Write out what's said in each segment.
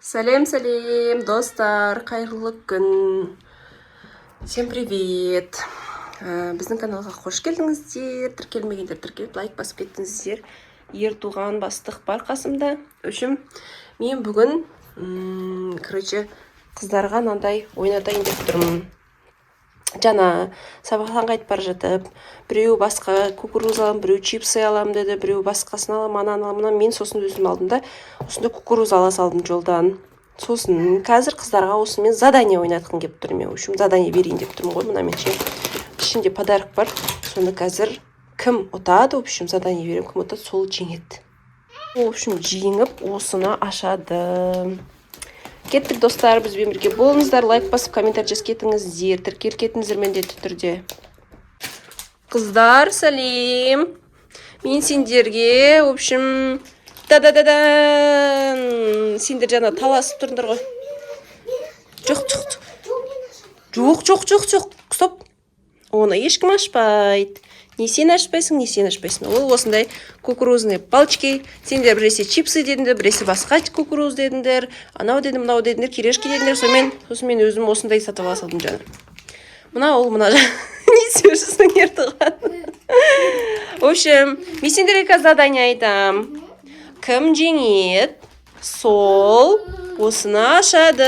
Сәлем, сәлем, достар, қайырлы күн! Всем привет! Біздің каналға қош келдіңіздер. Тіркелмегендер тіркеліп, лайк басып кеттіңіздер. Ертуған бастық бар қасымда. В общем, мен бүгін, короче, қыздарға мынандай ойнатайын деп тұрмын. Жаңа сабақтан қайтып бара жатып, біреу басқа кукуруза аламын, біреу чипсы аламын деді, біреу басқасын аламын, ананы аламын, мынаны. Мен сосын өзім алдым да, осындай кукуруза ала салдым жолдан. Сосын қазір қыздарға осымен задание ойнатқым келіп тұр. Мен, в общем, задание берейін деп тұрмын ғой мынамен ше. Ішінде подарок бар. Соны қазір кім ұтады, в общем, задание беремін, кім ұтады, сол жеңеді. В общем, жеңіп осыны ашады. Кеттік, достар, бізбен бірге болыңыздар, лайк басып, комментарий жазып кетіңіздер, тіркеліп кетіңіздер міндетті түрде. Қыздар, сәлем! Мен сендерге, в общем, да да да дан, сендер жаңа таласып тұрдыңдар ғой. Жоқ, жоқ, жоқ, жоқ, жоқ, жоқ, стоп, оны ешкім ашпайды. Не сен ашпайсың, не сен ашпайсың. Ол осындай кукурузный палочки. Сендер біресе чипсы дедіңдер, біресе басқа кукуруз дедіңдер, анау дедім, мынау дедіңдер, кирешки дедіңдер. Сонымен, сосын мен өзім осындай сатып ала салдым жаңа. Мына ол мына не істеп жүрсің, Ертуған? В общем, мен сендерге қазір задание айтамын. Кім жеңеді, сол осыны ашады.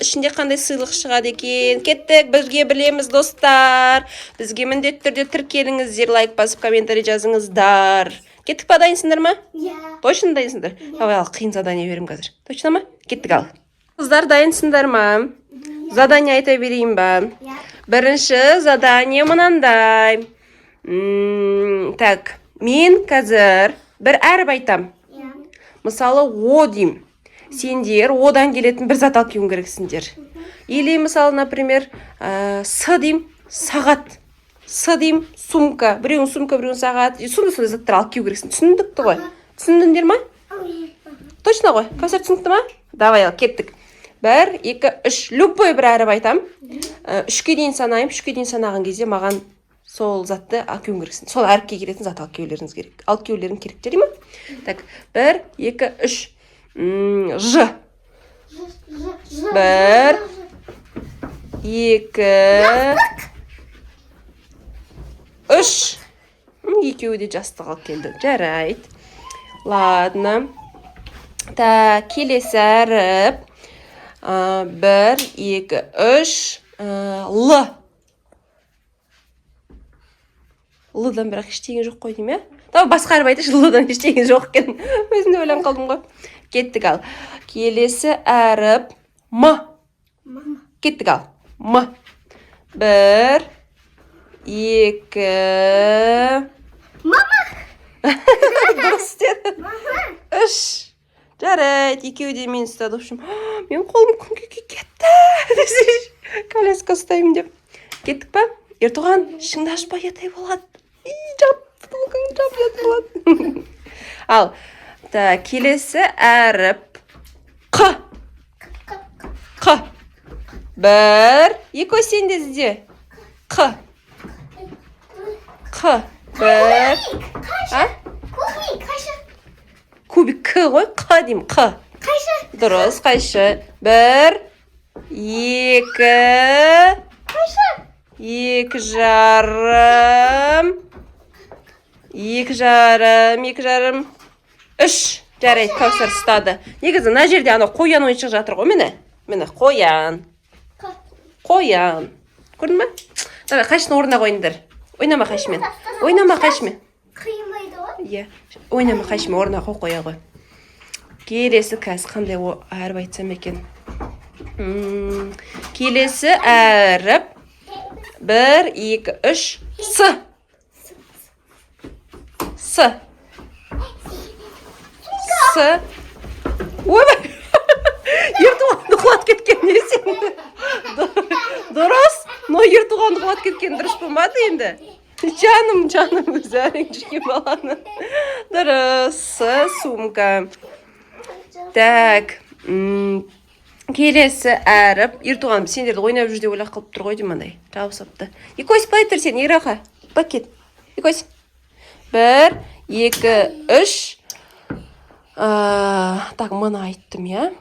Ішінде қандай сыйлық шығады екен, кеттік, бірге білеміз. Достар, бізге міндетті түрде тіркеліңіздер, лайк басып, комментарий жазыңыздар. Кеттік па? Дайынсыңдар ма? Иә. Точно дайынсыңдар? Давай, ал, қиын задание беремін қазір. Точно ма? Кеттік. Ал, қыздар, дайынсыңдар ма? Задание айта берейін ба? Иә. Бірінші задание мынандай. Так, мен қазір бір әріп айтам. Иә. Мысалы, «о» деймін. Сендер одан келетін бір зат алып келуің керексіңдер. Или, мысалы, например, «с» деймін, сағат, «с» деймін, сумка. Біреуің сумка, біреуің сағат. И сондай сондай заттар алып келу керексің. Түсіндікті ғой? Түсіндіңдер ма? Точно ғой? Кәусар, түсінікті ма? Давай, ал, кеттік. Бір, екі, үш. Любой бір әріп айтамын. 3-ке дейін санаймын. 3-ке дейін санаған кезде маған сол затты алып келуің керексің. Сол әріпке келетін зат алып келулеріңіз керек, алып келулерің керек. Жарай ма? Так, бір, екі, үш. Ж. Бір, екі, үш. Екеуі де жастық алып келді. Жарайды, ладно. Так, келесі әріп. Бір, екі, үш. Л. Л-дан бірақ ештеңе жоқ қой деймін, иә. Давай, басқа әріп айтайыншы. Л-дан ештеңе жоқ екен, өзім де ойланып қалдым ғой. Кеттік, ал, келесі әріп М. Мама. Кеттік, ал, М. Бір, екі. Мама. Дұрыс істеді. Үш. Жарайды, екеуі де мені ұстады. В общем, менің қолым күнге кетті десейші, коляска ұстаймын деп. Кеттік па? Ертоған, ішіңді ашпа, ұят болады. И, жап футболкаңды, жап, ұят болады. Ал, так, келесі әріп Қ. Қ. Бір, екі. Сен де ізде. Қ, Қ. Бір. А? Кубик, қайшы. Кубик К ғой, Қ деймін, Қ. Қайшы. Дұрыс, қайшы. Бір, екі. Қайшы. 2,5, 2,5, 2,5, үш. Жарайды, Кәусар ұстады. Негізі мына жерде анау қоян ойыншық жатыр ғой. Міне, міне, қоян, қоян, көрдің ба? Давай, қайшыны орнына қойыңдар. Ойнама қайшымен, ойнама қайшымен. Қимайды ғой. Иә, ойнама қайшымен, орнына қойып қоя ғой. Келесі қазір қандай әріп айтсам екен? Келесі әріп. Бір, екі, үш. С, С, С. Ойбай, Ертуғанды құлатып кеткен не сен? Дұрыс, но Ертуғанды құлатып кеткен дұрыс болмады енді. Жаным, жаным, өзі әрең жүрген баланы. Дұрыс, С, сумка. Так, келесі әріп. Ертуған сендерді ойнап жүр деп ойлап қалып тұр ғой деймін, андай жабысып алыпты. Екось, былай тұр сен, Ераха, былай кет. Екось. Бір, екі, үш. Так, мына айттым, иә.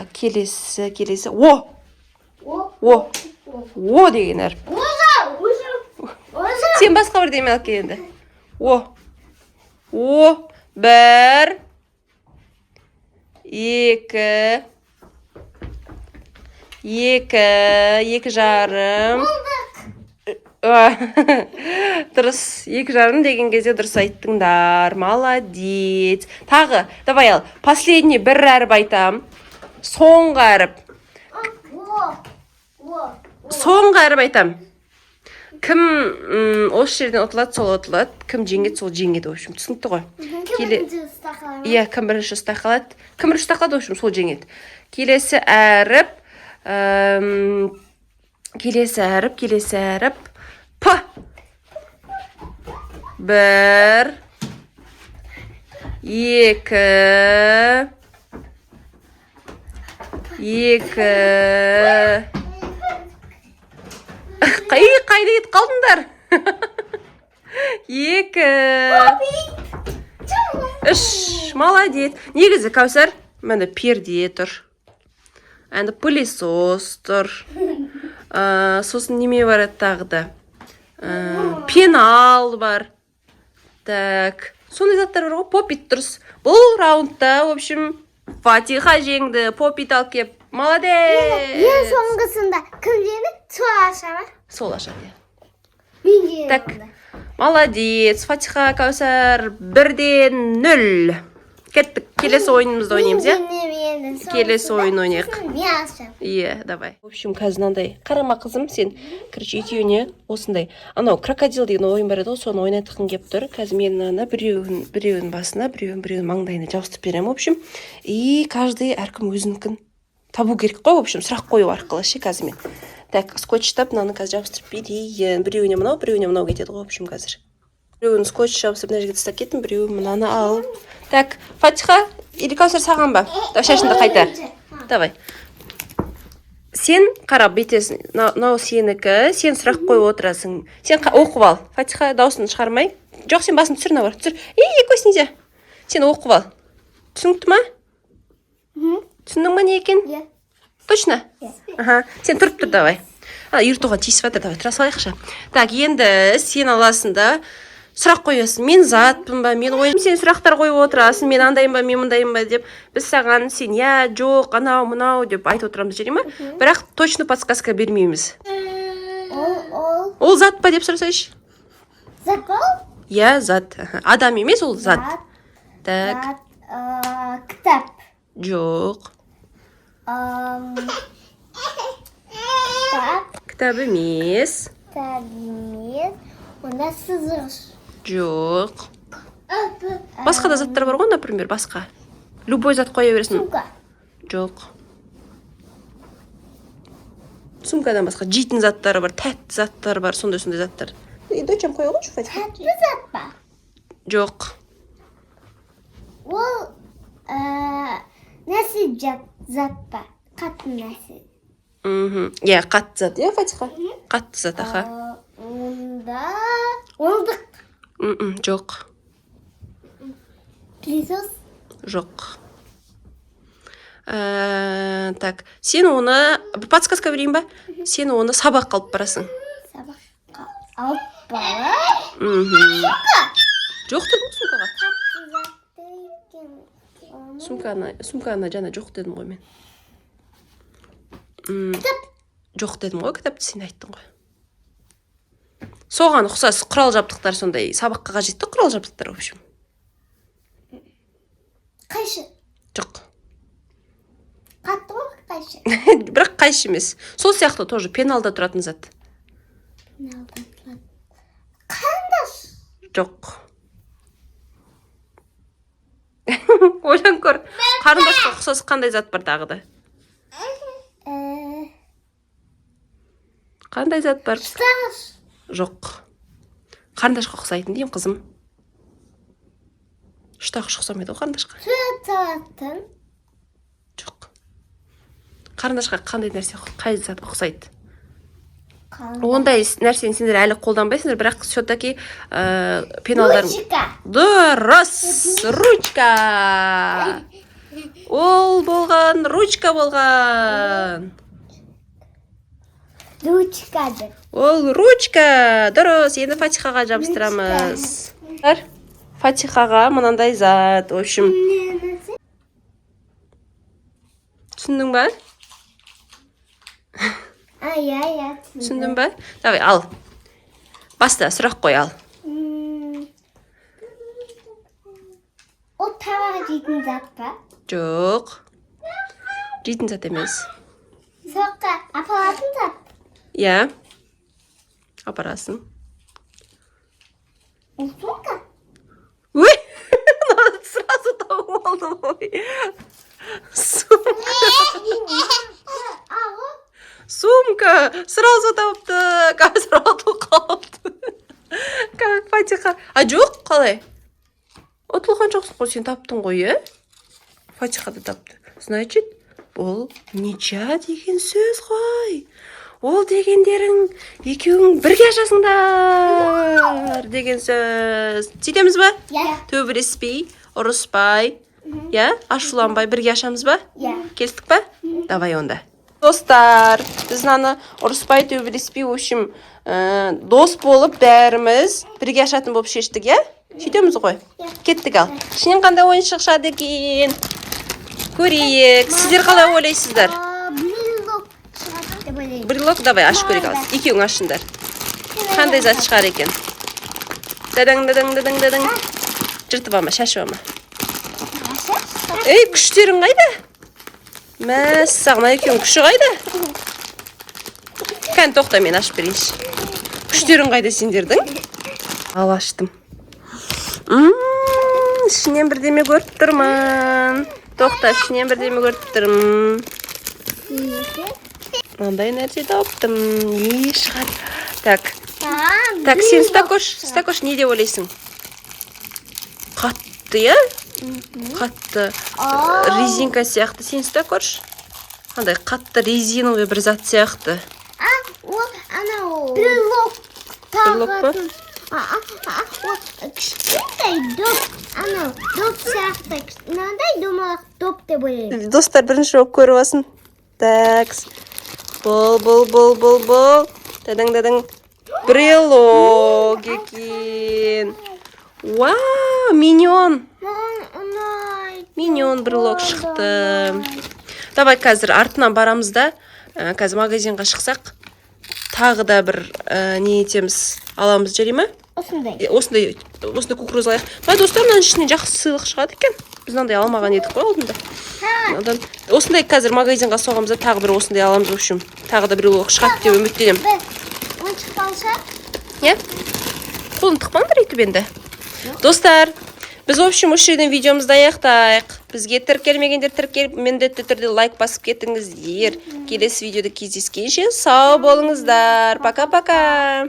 Так, келесі, келесі. О! О. О. О деген әріп. Оза, оза, оза. Сен басқа бірдеме алып кел енді. О. О. Бір. Екі. Екі. 2,5. Дұрыс. 2,5 деген кезде дұрыс айттыңдар. Молодец. Тағы, давай ал. Последний бір әріп айтам. Соңғы әріп. О. О. Соңғы әріп айтам. Кім осы жерден ұтылады, сол ұтылады. Кім жеңеді, сол жеңеді, в общем. Түсінікті ғой. Кім бірінші ұстап қалады? Иә, кім бірінші ұстап қалады. Кім бірінші ұстап қалады, в общем, сол жеңеді. Келесі әріп, келесі әріп, келесі әріп. П. Бір. Екі. Екі. Қайда кетіп қалдыңдар? Екі. Үш. Молодец. Негізі, Кәусар, міне, перде тұр. Әні пылесос тұр. Сосын неме бар еді тағы да? Пенал бар. Так, сондай заттар бар ғой. Попит дұрыс. Бұл раундта, в общем, Фатиха жеңді. Попит алып кеп. Молодец. Ең соңғысында кім жеңді? Сол аша ма? Сол ашады, иә. Мен жеңдім Так. онда. Молодец, Фатиха, Кәусар, 1-0. Кеттік, келесі ойынымызды ойнаймыз, иә? Мен жеңдім енді. Келесі Соңғысында ойын ойнайық. сосын мен ашамын. Иә, давай. В общем, қазір мынандай. Қарама, қызым, сен, короче, екеуіне осындай. Анау крокодил деген ойын бар еді ғой, соны ойнатқым келіп тұр. Қазір мен мынаны біреуін басына, біреуін маңдайына жабыстырып беремін, в общем. И каждый, әркім өзінікін табу керек қой, в общем, сұрақ қою арқылы ше қазір мен. Так, скотчтап мынаны қазір жабыстырып берейін. Біреуіне мынау, біреуіне мынау кетеді ғой, в общем, қазір. Біреуін скотч жабыстырып мына жерге тастап кеттім, біреуін мынаны ал. Так, Фатиха или Кәусар, саған ба? Давай, шашыңды қайтар. Давай. Сен қара, бүйтесің. Мынау сенікі, сен сұрақ қойып отырасың. Сен оқып ал. Фатиха дауысын шығармай. Жоқ, сен басын түсір, наоборот, түсір. Ей, екеуісін нельзя. Сен оқып ал. Түсінікті ма? Түсіндің ба не екен? Иә. Точно? Иә. Аха. Сен тұрып тұр, давай. А, Ертуға тиісіп жатыр, давай, тұра салайықшы. Так, енді сен аласың да сұрақ қоясың. Мен затпын ба, мен ойым, сен сұрақтар қойып отырасың, мен андайым ба, мен мындайым ба деп. Біз саған сен иә, жоқ, анау, мынау деп айтып отырамыз, жарай ма? Бірақ точно подсказка бермейміз. Ол Ол зат па деп сұрасайшы. Зат па ол? Иә, зат. Аха. Адам емес, ол зат. Зат. Так, Зат. Кітап. Жоқ. Кітап. Кітап емес. Кітап емес. Онда сызғыш. Жоқ. Басқа да заттар бар ғой, например, басқа. Любой зат қоя бересің. Сумка. Жоқ. Сумкадан басқа жейтін заттары бар, тәтті заттар бар, сондай-сондай заттар. И дочам қоя қойшы, Фатиха. Тәтті зат па? Жоқ. Ол нәрсе зат па? Қатты нәрсе. Иә, қатты зат. Иә, Фатиха? Қатты зат, аха. Онда орындық. Жоқ. Пылесос. Жоқ. Так, сен оны подсказка берейін ба? Сен оны сабаққа алып барасың. Сабаққа алып барып. Жоқ дедім ғой сумкаға. Қатты затты екен. Сумканы жаңа жоқ дедім ғой мен. Жоқ дедім ғой, кітапты сен айттың ғой. Соған ұқсас құрал жабдықтар, сондай сабаққа қажетті құрал жабдықтар, в общем. Қайшы. Жоқ. Қатты ғой қайшы. Бірақ қайшы емес. Сол сияқты тоже пеналда тұратын зат. Пеналда тұрады. Қарындаш. Жоқ. Ойланып көр. Қарындашқа ұқсас қандай зат бар тағы да? Қандай зат бар? Ұстағыш. Жоқ. Қарындашқа ұқсайтын деймін, қызым. Ұштағыш ұқсамайды ғой қарындашқа. Сурет салатын. Жоқ. Қарындашқа қандай нәрсе, қай зат ұқсайды? Қарындаш. Ондай нәрсені сендер әлі қолданбайсыңдар, бірақ все-таки пеналдар. Ручка. Дұрыс, ручка. Ол болған бұрын ручка болған. Ручка деп. Ол ручка, дұрыс. Енді Фатихаға жабыстырамыз. Фатихаға мынандай зат, в общем. Не? Түсіндің ба? А, иә, түсіндім. Түсіндің ба? Давай, ал, баста, сұрақ қой, ал. Ол тамақ жейтін зат па? Жоқ, жейтін зат емес. Соққа апаратын зат. Иә, апарасың. Ол сумка. Ой, сразу тауып алдым ғой. Сумка. А, ол Сумка, сразу тауыпты. Қазір ұтылып қалыпты. Как Фатиха? А, жоқ, қалай ұтылған жоқсың ғой? Сен таптың ғой, иә? Фатиха да тапты. Значит, бұл ничья деген сөз ғой. Ол дегендерің екеуің бірге ашасыңдар деген сөз. Сөйтеміз ба? Иә. Төбелеспей, ұрыспай, иә, ашуланбай бірге ашамыз ба? Иә. Келістік па? Давай онда. Достар, біз мынаны ұрыспай, төбелеспей, в общем, дос болып, бәріміз бірге ашатын болып шештік, иә? Сөйтеміз ғой. Иә. Кеттік, ал. Ішінен қандай ойыншық шығады екен, көрейік. Сіздер қалай ойлайсыздар? А, брелок шығады деп ойлаймын. Брелок? Давай, ашып көрейік. Ал, екеуің ашыңдар, қандай зат шығар екен. Дадаң, дадаң, дадаң, дадаң. Жыртып алма, шашып алма. Ей, күштерің қайда? Мәссаған, мына екеуінің күші қайда? Кәне, тоқта, мен ашып берейінші. Күштерің қайда сендердің? Ал, аштым. Ішінен бірдеме көріп тұрмын. Тоқта, ішінен бірдеме көріп тұрмын. Мынандай нәрсе таптым. Не шығады? Так. Так, сен ұстап көрші, ұстап көрші. Не деп ойлайсың? Қатты, иә, қатты. Резинка сияқты. Сен ұстап көрші, қандай қатты, резиновый бір зат сияқты. А, ол анау брелок. Брелок па? Тағатын. А, ол кішкентай доп, анау доп сияқты, мынандай домалақ доп деп ойлаймын. Достар, бірінші болып көріп алсын. Так, бұл дадаң, дадаң, брелок екен. Вау, миньон! Маған ұнайды. Миньон брелок шықты. Давай, қазір артынан барамыз да, қазір магазинға шықсақ, тағы да бір не етеміз, аламыз, жарай ма? Осындай. Осындай, осындай кукуруз алайық. Мына, достар, мынаның ішінен жақсы сыйлық шығады екен. Біз мынандай алмаған едік қой алдында. Мынадан осындай қазір магазинға соғамыз да, тағы бір осындай аламыз. В общем, тағы да брелок шығады деп үміттенемін. Бір ойыншық алса. Иә, қолын тықпаңдар өйтіп енді. Достар, біз, в общем, осы жерден видеомызды аяқтайық. Бізге тіркелмегендер тіркеліп, міндетті түрде лайк басып кетіңіздер. Келесі видеода кездескенше сау болыңыздар. Пока, пока.